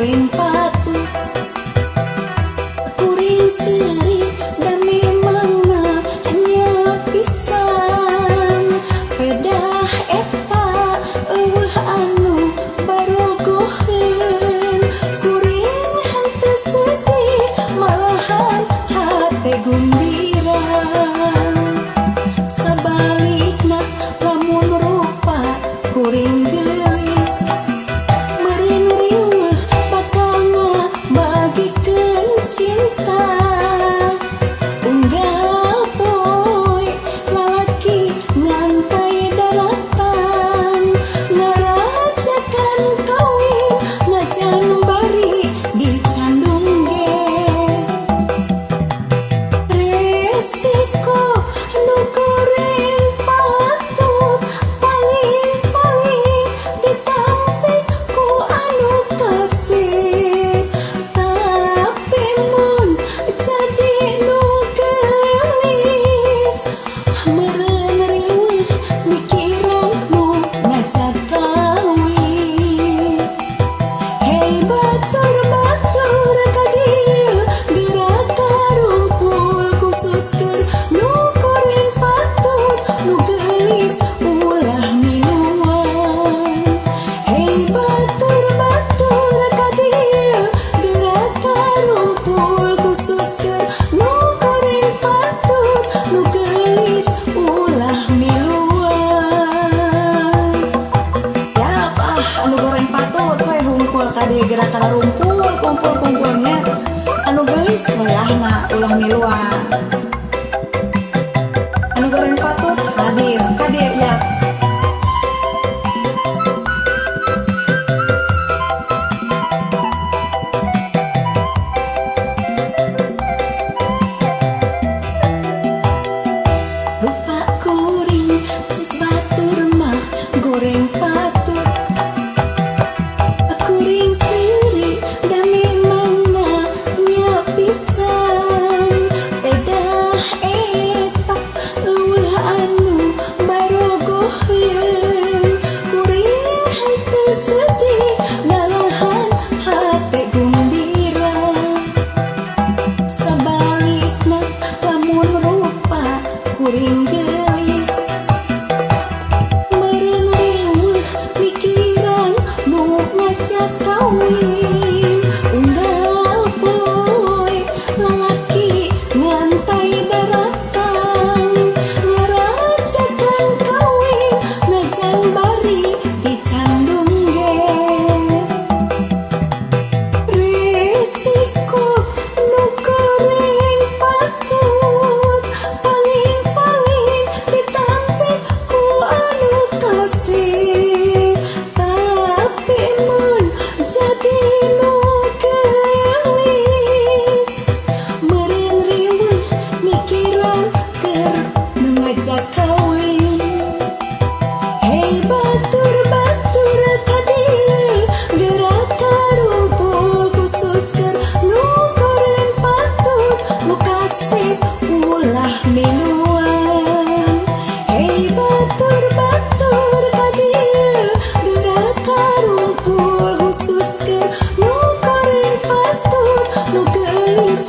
goreng patut. Kuring seuri da memangna nya pisan. Pedah eta eueuh anu barogoheun. Kuring henteu sedih malahan hate gumbira. Sabalikna lamun rupa kuring geulis, meureun riweuh bakal ngabagikeun cinta. Unggal poe lalaki ngantai daratan, ngarajakan kawin najan bari dicandung ge. Resiko nu goreng patut paling-paling ditampi ku anu kasih. Tapi mun jadi nu geulis, meureun riweuh mikiran nu ngajak kawin. Hei batur-batur ka dieu geura karumpul, khusus keur nu goreng patut, nu geulis ulah miluan. Hei batur-batur ka dieu geura karumpul, khusus keur nu goreng patut, nu geulis ulah miluan. Yap ah anu goreng patut we hungkul ka dieu geura karumpul, kumpul-kumpulnya. Anu geulis wayahna ulah miluan. Anu goreng patut hadir ka dieu yap. Rupa kuring cek batur mah goreng patut. Kuring seuri da memangna nya pisan. Pedah eta eueuh anu barogoheun. Kuring henteu sedih malahan hate gumbira. Sabalikna lamun rupa kuring geulis, meureun riweuh mikiran nu ngajak kawin. Unggal poe lalaki ngantai daratan, ngarajakan kawin najan bari dicandung ge. Resiko nu goreng patut paling-paling ditampi ku anu kasih. Tapi mun jadi nu geulis, meureun riweuh mikiran keur nu ngajak kawin. Hei batur-batur ka dieu geura karumpul, khusus keur nu goreng patut, nu kasih ulah miluan. Hei batur-batur ka dieu geura karumpul, khusus keur nu goreng patut, nu geulis